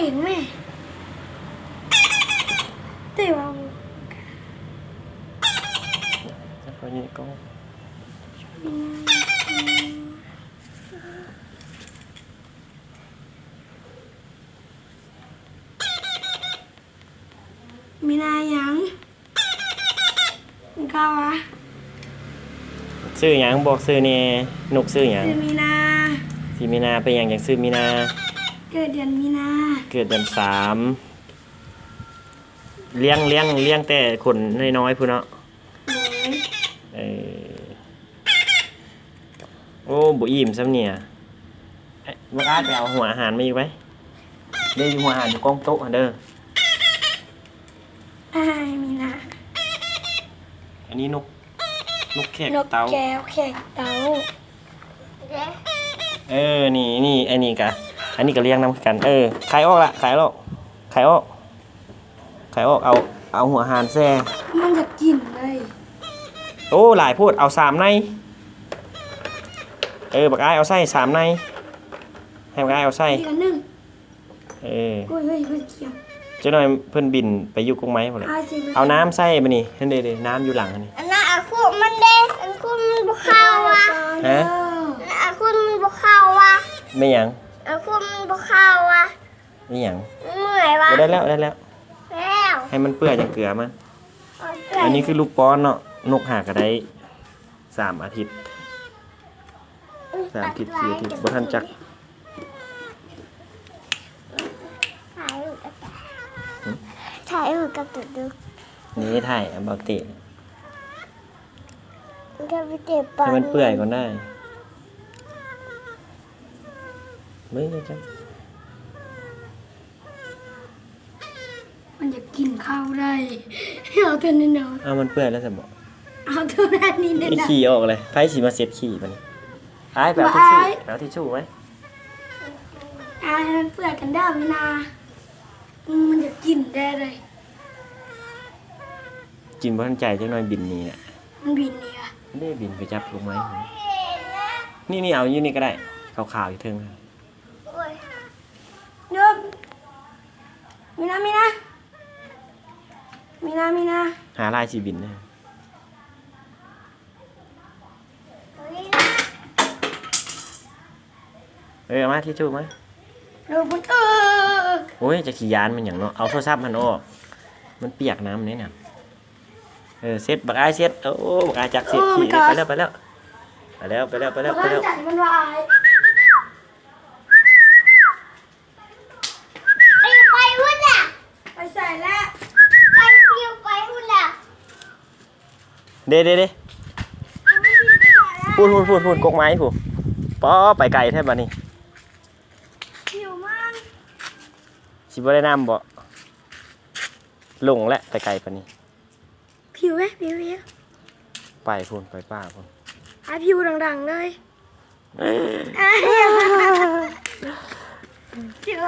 ເອງແມ່ ແຕ່ວ່າ ແລ້ວກໍນີ້ກໍ ມີນາຫຍັງ? ເຂົາວ່າ ຊື່ຫຍັງ? ບອກຊື່ແດ່. ນົກຊື່ຫຍັງ? ຊື່ມີນາ. ຊື່ມີນາ. ເປັນຫຍັງຈັ່ງຊື່ມີນາ? ເກີດເດືອນມີນາ. ເກີດເດືອນສາມ. ລ້ຽງ ລ້ຽງ ລ້ຽງແຕ່ຄົນນ້ອຍໆພຸ້ນເນາະ. ໂດຍ. ເອີ ໂອ້ ບໍ່ອີ່ມຊ້ຳນີ້. ບັກອາດ ໄປເອົາຫົວອາຫານມາອີກໄວ້. ເດ້ ຢູ່ຫົວອາຫານຢູ່ກ້ອງໂຕະຫັ້ນເດີ. ອ້າຍ ມີນາ. ອັນນີ້ນົກ ນົກແຂກເຕົາ. ນົກແກ້ວແຂກເຕົາ. ເອີ ນີ້ ນີ້ ອັນນີ້ກະ ອັນນີ້ກະລ້ຽງນຳຄືກັນ. ເອີ ຄາຍອອກລະ ຄາຍອອກ ຄາຍອອກ ຄາຍອອກ. ເອົາ ເອົາຫົວອາຫານແຊ່. ມັນຢາກກິນເລີຍ. ໂອ້ ຫຼາຍໂພດ. ເອົາສາມໃນ. ເອີ ບັກອາຍເອົາໃສ່ສາມໃນ. ໃຫ້ບັກອາຍເອົາໃສ່. ອີກອັນໜຶ່ງ. ເອີ ໂອ້ຍ ເຮີ້ຍ ເຮີ້ຍ ຈຽບ. ຈັກໜ້ອຍເພິ່ນບິນໄປຢູ່ກົກໄມ້ພຸ້ນແຫຼະ. ເອົານ້ຳໃສ່ບາດນີ້. ຫັ້ນເດ້ ເດ້ ນ້ຳຢູ່ຫຼັງຫັ້ນນີ້. ອັນນັ້ນອາຄຸມັນເດ້ ອາຄຸມັນບໍ່ເຂົ້າວ່າ. ຮະ? ອາຄຸມັນບໍ່ເຂົ້າວ່າ. ແມ່ນຫຍັງ? ອາຄຸມັນບໍ່ເຂົ້າວ່າ. ແມ່ນຫຍັງ? ເມື່ອຍວ່າ. ບໍ່ໄດ້ແລ້ວ ໄດ້ແລ້ວ. ແລ້ວ ໃຫ້ມັນເປື່ອຍຈັ່ງເກືອມັນ. ເອົາເປື່ອຍ. ອັນນີ້ຄືລູກປ້ອນເນາະ. ນົກຫາກະໄດ້ ສາມອາທິດ ສາມອາທິດ ສີ່ອາທິດ ບໍ່ທັນຈັກ. ຖ່າຍຮູບກັບຕູຕູ. ນີ້ຖ່າຍເອົາເບາເຕະ ໃຫ້ມັນເປື່ອຍກ່ອນໄດ້. ເບິ່ງຈັງ. ມັນຢາກກິນເຂົ້າໄດ້. ເອົາເທື່ອໜ້ອຍໆ. ເອົາ ມັນເປື່ອຍແລ້ວຊັ້ນບໍ? ເອົາເທົ່ານັ້ນນີ້ແຫຼະ. ໄອ້ຂີ້ອອກເລີຍ. ໃຜຊິມາເຊັດຂີ້ບາດນີ້? ອ້າຍ ໄປເອົາທິດຊູ້. ໄປເອົາທິດຊູ້ໄວ້. ອ້າຍ ໃຫ້ມັນເປື່ອຍກ່ອນເດີ ມີນາ. ອືມ ມັນຢາກກິນແດ່ເລີຍ. ກິນບໍ່ທັນໃຈ ຈັກໜ້ອຍບິນໜີແຫຼະ. ມັນບິນໜີຫວາ? ເດ້ ບິນໄປຈັບລູກໄມ້. ນີ້ໆ ເອົາຢູ່ນີ້ກໍໄດ້. ຂາວໆ ຢູ່ເທິງ. ໂອ້ຍ ເດີ ມີນາ ມີນາ ມີນາ ມີນາ ຫາລາຍຊິບິນເດີ. ເອີ ເອົາມາທິດຊູ້ມາ. ເອີ ບໍ່ຖືກ. ໂອ້ຍ ຈັກຊິຢ້ານມັນຫຍັງເນາະ. ເອົາໂທລະສັບຫັ້ນອອກ ມັນປຽກນ້ຳເດ້ນະ. ເອີ ເຊັດ ບັກອ້າຍເຊັດ. ໂອ້ ບັກອ້າຍຈັກເຊັດ. ໂອ້ ຂີ້ ໄປແລ້ວ ໄປແລ້ວ ໄປແລ້ວ ໄປແລ້ວ ໄປແລ້ວ ໄປແລ້ວ. ມັນຈະ ມັນວ່າອ້າຍ ໄປ ໄປພຸ້ນລະ. ໄປໃສລະ? ໄປ ໄປພຸ້ນລະ. ເດ້ ເດ້ ເດ້ ພຸ້ນ ພຸ້ນ ພຸ້ນ ພຸ້ນ ກົກໄມ້ພຸ້ນ. ປໍ ໄປໄກແທ້ບາດນີ້. ຜິວມັນ ຊິບໍ່ໄດ້ນ້ຳບໍ? ຫຼົງແຫຼະ ໄປໄກປານນີ້. ຜິວເດ້ ຜິວ ຜິວ ໄປພຸ້ນ ໄປປ່າພຸ້ນ. ອາ ຜິວດັງໆເລີຍ. ຜິວ